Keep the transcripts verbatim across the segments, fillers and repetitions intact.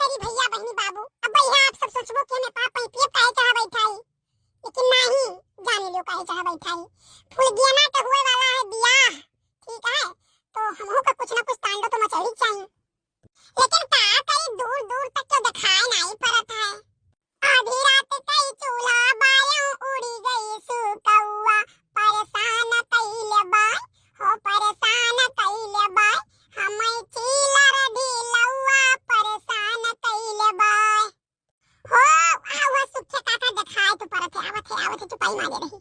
अरे भैया, बहिनी, बाबू, अब भैया आप सब सोचबो कि हमें पाप पै पिए काहे चाह बैठा ही, लेकिन नहीं, जाने लो काहे चाह बैठा ही। फुलगियाना तो हुए वाला है बियाह, ठीक है, तो हमहू का कुछ ना कुछ तांडव तो मचाई चाहिए। लेकिन का करी, दूर दूर तक तो दिखाई नहीं पड़त है। आधी रात कई चूल्हा बायो, उड़ी गई सुकौआ, परेशान कइले बाय, हो परेशान कइले बाय, हमै चीलर ढिलौआ, परेशान कइले बाय। हो, आवा सुखे काका देखाए तो परत है, आवत है, आवत है, चुपाई मारे रही।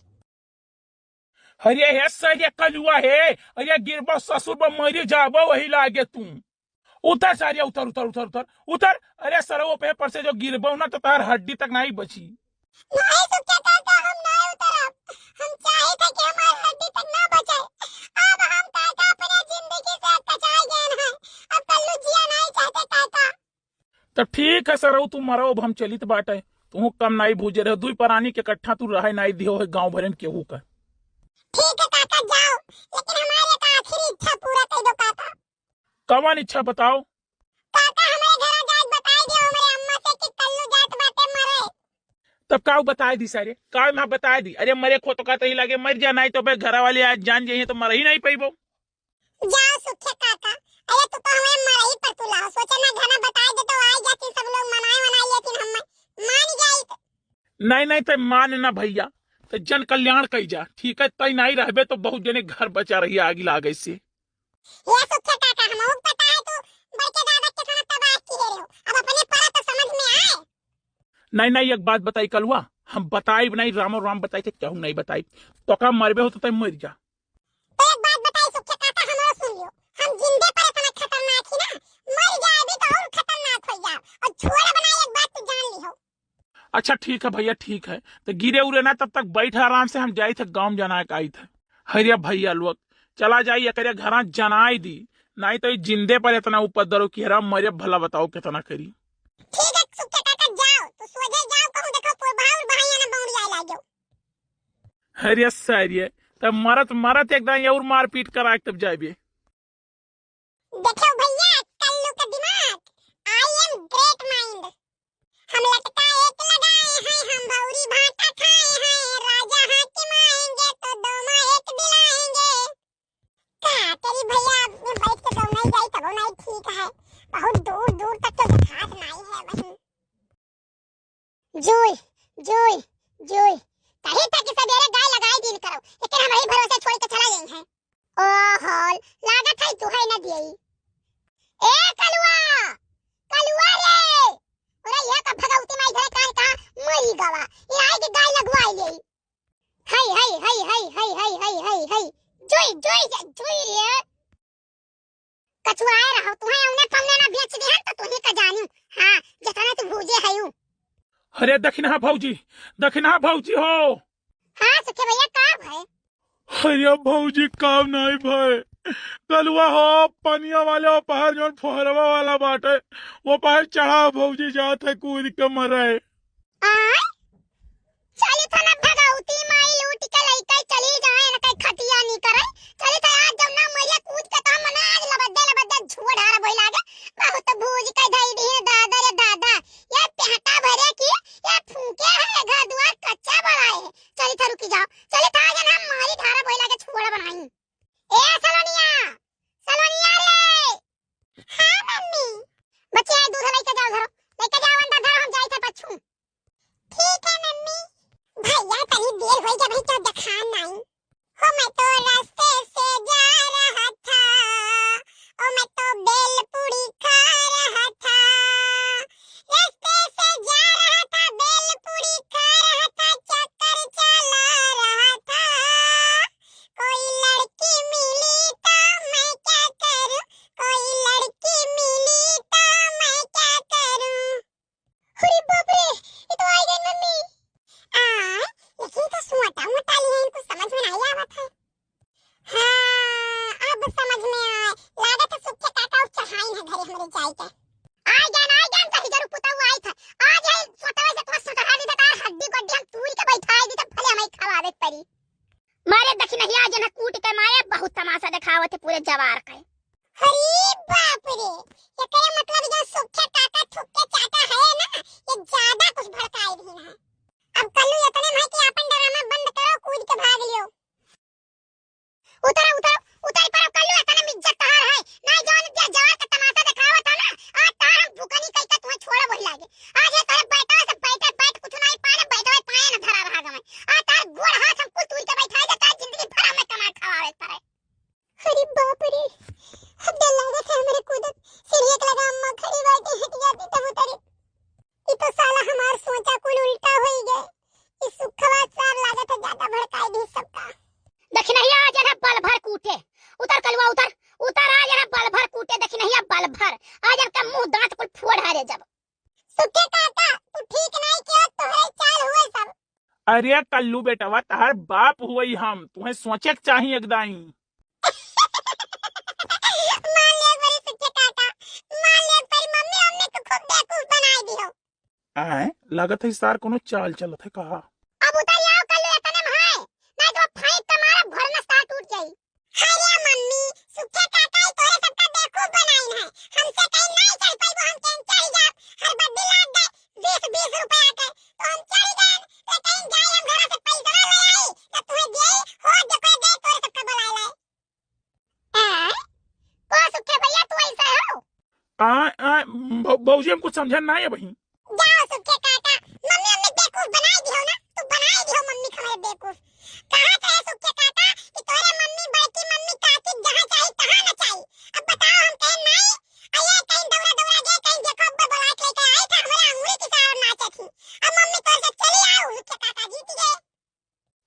अरे हे सारे कलुआ हे, अरे गिरबा ससुर बा, मरी जाबो वही लागे तू। उतर सारे, उतर, उतर, उतर, उतर, उतर। अरे सरवो पे पर से जो गिरबो ना तो तार हड्डी तक नहीं बची। नहीं सुखे काका, हम नहीं उतरब। हम चाहे थे कि हमार हड्डी तक ना बचे। अब हम काका अपने जिंदगी से कचाए गए हैं। अब कल्लू जिया नहीं चाहते काका। तो ठीक है सरऊ, तू मरो, अब हम चलित बाटे। तू कम नाई भूजे रहे, दुई परानी के इकट्ठा तू रहे नाई दियो है गांव भरे में केहू का। ठीक है काका, जाओ, लेकिन हमारी एक आखिरी इच्छा पूरा कर दो काका। कवन इच्छा बताओ? काका, हमारे घर जात बताई दियो हमारे अम्मा से कि कल्लू जात बाटे मरे। तब का बताई दी सारे, का ना बताई दी? अरे मरे खो तो का तही लागे मर जा, नाई तो बे घर वाले आज जान जाइए तो मर ही नहीं पैबो। जाओ सुखे काका, अरे तू तो हमें मरही पर तुला हो, सोचे ना घना बताई दे तो आई जाती सब लोग मनाए वनाए लेकिन हम मान जाई तो। नहीं, नहीं, तै मान ना भैया, तै जन कल्याण कई जा, ठीक है, तै नहीं रहबे तो बहुत जने घर बचा रही आग लागे से। ये सुखे काका, हम लोग पता है तू बड़के दादा के थाना तबाह किए रहो, अब अपने परा तो समझ में आए। नहीं, नहीं, एक बात बताई कलुआ, हम बताई नहीं, रामो राम बताई थे, केहू नहीं बताई, तो का मरबे हो तो तै मर जा। तो एक बात बताई सुखे काका, हमरो सुन लियो, हम जिंदे पर इतना खतरनाक ही ना, मर जाए भी तो और खतरनाक हो जाए, और छोड़ बनाई एक बात तू जान ली हो। अच्छा ठीक है भैया, ठीक है, तो गिरे उरे ना, तब तक बैठ आराम से, हम जाई थे गाँव जाना है, आई थे। अरे भैया लोग, चला जाई एकरे घरा जनाई दी, नहीं तो ये जिंदे पर इतना उपद्रव की हरा मरे, भला बताओ कितना करी। ठीक है सुखे काका, जाओ, तू सोझे जाओ, कहूँ देखो पुरभाउर भाई ना बौड़ी आए लागो। अरे सारिये, तब मरत मरत एकदम और मारपीट करा के तब जाबे। देखो भैया, कल्लू का दिमाग, I am great mind। हम लटका एक लगाए हैं, हम भौरी भाटा खाए हैं, राजा हाकिम आएंगे तो दो माँ एक दिलाएंगे। का करी भैया, अब में बैठ के दौड़ाई जाई तबो नहीं ठीक है, बहुत दूर दूर तक तो देखात नहीं है बहन। जुई, जुई, जुई। कहे था कि सबेरे गाय लगाई दिन करो, लेकिन हमरे भरोसे छोड़ के चला गई है। ओ हॉल, लागत है तू है न दियई। ए कलुआ, कलुआ रे, अरे ये का भगवती माई घरे काहे का मरी गवा, ये आई के गाय लगवाई ले। हाय, हाय, हाय। जुई, जुई, जुई रे। कछुआए रहो, तुहें औने पौने ना बेच दिहन तो तुही का जानी। हाँ, जतना तू भूजे हयू। अरे दखिनहा भौजी, दखिनहा भौजी हो। हाँ सुखे भैया, का भय? अरे भौजी, काम नहीं भय। कलुआ हो, पनिया वाले वो पहाड़ जौन फोहरवा वाला बाटे, वो पहाड़ चढ़ा भौजी जात है कूद के मरे। आय? चली था ना भगवती माई लूट के लइके चली जाए, ना कहीं खटिया नहीं करे। चली था आज जब ना मरिया कूद के तो हम ना आज लबद्दे लबद्दे झुआ ढार भई लागे। बहुत भूज के धई दी है दादा रे दादा। ये पेटा भरे की, ये फूके है, घर दुआर कच्चा बड़ा है। चली था रुकी जाओ, चली था आज ना मारी ढार भई लागे छुआ बनाई। ए सलोनिया, सलोनिया रे। हाँ मम्मी। बच्चे आए दूध लेके जाओ धरो, लेके जाओ अंदर धरो, हम जाई थे पछू। ठीक है मम्मी। भैया तनी देर होई गया, भाई क्या दिखान नहीं। हो मैं तो रास्ते से जा रहा था, ओ मैं तो बेल पूरी खा रहा था। कुल फोड़ हारे जब। सुखे काका, तू ठीक नाहीं किया, तोहरे चाल हुए सब। अरे कल्लू बेटवा, तहार बाप हुई हम, तुहें सोचे के चाही एकदम। मान ले एक बारी सुखे काका, मान ले एक बारी, मम्मी हमने के खूब बेवकूफ बनाई दिहो। आए, लागत है सार कोनो चाल चलत है कहा। अब उतर आओ कल्लू, एतने में है, नहीं तो फाइट तुम्हारा भरना स्टार्ट उठ जाई। अरे मम्मी, सुखे काका ही तोरे सबका बेवकूफ बनाइन है। हमसे कहीं नहीं चल पाइबो, हम कहीं चढ़ जाब। हर बड्डी लाग गए बीस बीस रुपया के, तो हम चढ़ गए। तो कहीं जाए हम घर से पैसा ले आई, तो तुम्हें दे हो जो कोई दे तोरे सबका बुलाए लाए। हैं? को सुखे भैया तू ऐसा हो? आ, आ, भौ-, भौजी हम कुछ समझन ना है बहिन। जाओ सुखे काका, मम्मी हमने बेवकूफ बनाई दिहो ना, तू बनाई दिहो मम्मी के हमारे बेवकूफ। कहा तो है सुखे काका कि तोरे मम्मी, बड़की मम्मी, काकी जहाँ चाही तहाँ नचाई। अब बताओ हम कहे नहीं, आ ये कहीं दौड़ा दौड़ा गए, कहीं देखो अब्बा बुला के लेके आई था, हमारे अंगूरी की सार नाचे थी। अब मम्मी तोर से चली आओ सुखे काका जीत गए।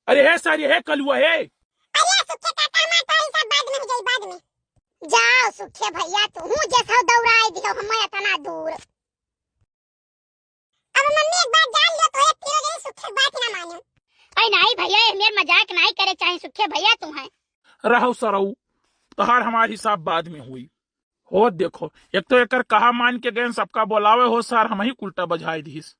अरे हे सारी, हे कलुआ, हे। अरे सुखे काका, हमार तो हिसाब बाद में हो जाई, बाद में। जाओ सुखे भैया, तू हूँ जैसा दौड़ाई दियो हमें इतना दूर। अब मम्मी एक बार जान लियो तो एक किलो जैसे सुखे बात ही ना मानो। अरे नहीं भैया, ये मेर मजाक नहीं करे चाहे सुखे भैया तू है। रहो सरऊ, तहार हमार हिसाब बाद में हुई। हो देखो, एक तो एकर कहा मान के गए, सबका बोलावे हो सार, हम ही उल्टा बजाए दिस।